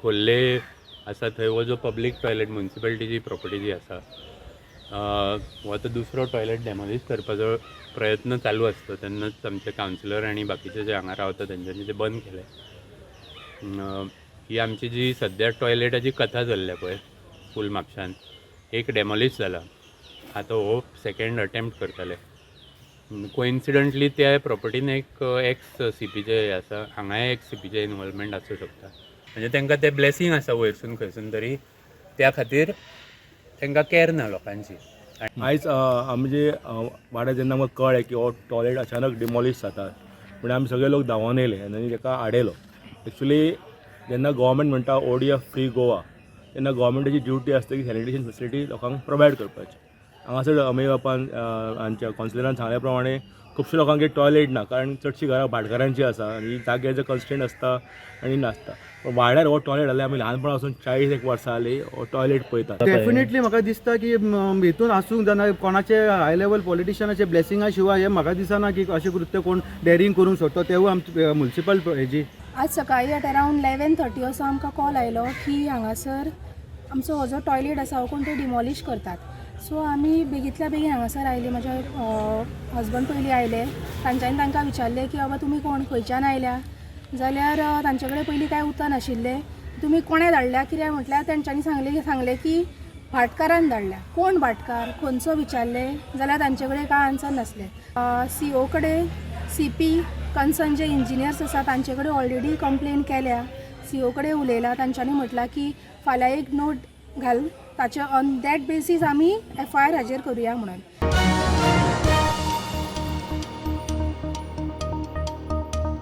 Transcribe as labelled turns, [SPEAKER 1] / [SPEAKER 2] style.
[SPEAKER 1] खोर्ले आसा थंय हो जो पब्लीक टॉयलेट मुन्सिपालिटीची प्रॉपर्टी जी आसा, हो आतां दुसरो टॉयलेट डेमोलिश करपाचो प्रयत्न चालू आसता तेन्नाच आमचे कावन्सिलर आनी बाकीचे जे हांगा रावता तेंच्यांनी ते बंद केले. ही आमची जी सद्या टॉयलेटाची कथा चल्ल्या पळय फूल म्हापशान, एक डेमोलिश जाला, आतां हो सेकेंड अटेम्प्ट करतले. कोइन्सिडंटली त्या प्रॉपर्टीन एक एक्स सीपीचे आसा, हांगाय एक सीपीचे इनवॉल्वमेंट आसूं शकता. म्हणजे तांकां तें ब्लेसींग आसा वयरसून खंयसून तरी, त्या खातीर तांकां कॅर ना लोकांची.
[SPEAKER 2] आयज आमचे वाड्यार जेन्ना आमकां कळ्ळें की हो टॉयलेट अचानक डिमॉलिश जाता म्हणून, आमी सगळे लोक धांवोन येयले आनी ताका आडयलो. एक्चुली जेन्ना गोवोरमेंट म्हणटा ओडीएफ फ्री गोवा, तेन्ना गोवोरमेंटाची ड्युटी आसता की सॅनिटेशन फेसिलिटी लोकांक प्रोवायड करपाची. हांगासर अमेय बापान, आमच्या कावन्सिलरान सांगल्या प्रमाणे खुबशे लोकांगेर टॉयलेट ना, कारण चडशीं घरां भाटकारांची आसा आनी जाग्याचो कन्स्ट्रेंट आसता आनी नासता. पण वाड्यार हो टॉयलेट जाल्यार आमी ल्हानपणा पासून 40 एक वर्सां जालीं हो टॉयलेट पळयतात.
[SPEAKER 3] डेफिनेटली म्हाका दिसता की हितून आसूंक जायना. कोणाचे हाय लेवल पॉलिटिशनाचे ब्लेसिंगा शिवाय हे म्हाका दिसना की अशें कृत्य कोण डेरिंग करूंक शकता, तेवूय आमचे मुन्सिपल हेजी.
[SPEAKER 4] आज सकाळी एट अरावंड 11:30 असो आमकां कॉल आयलो की हांगासर आमचो हो जो टॉयलेट आसा हो कोण ते डिमॉलिश करतात. सो आमी बेगींतल्या बेगीन हांगासर आयले. म्हजे हजबंड पयलीं आयले. तांच्यांनी तांकां विचारलें की बाबा, तुमी कोण, खंयच्यान आयल्या? जाल्यार तांचे कडेन पयलीं कांय उतर नाशिल्लें. तुमी कोणें धाडल्या कितें म्हटल्यार तेंच्यांनी सांगलें की भाटकारान धाडल्या. कोण भाटकार, खंयचो विचारलें जाल्यार तांचे कडेन कांय आन्सर नासलें. सीओ कडेन, सीपी, कन्सर्न जे इंजिनियर्स आसा तांचे कडेन ऑलरेडी कंप्लेन केल्या. सीओ कडेन उलयला. तांच्यांनी म्हटलां की फाल्यां एक नोट घाल, ताचे ऑन that basis आमी एफआयआर हाजेर करुया म्हणून.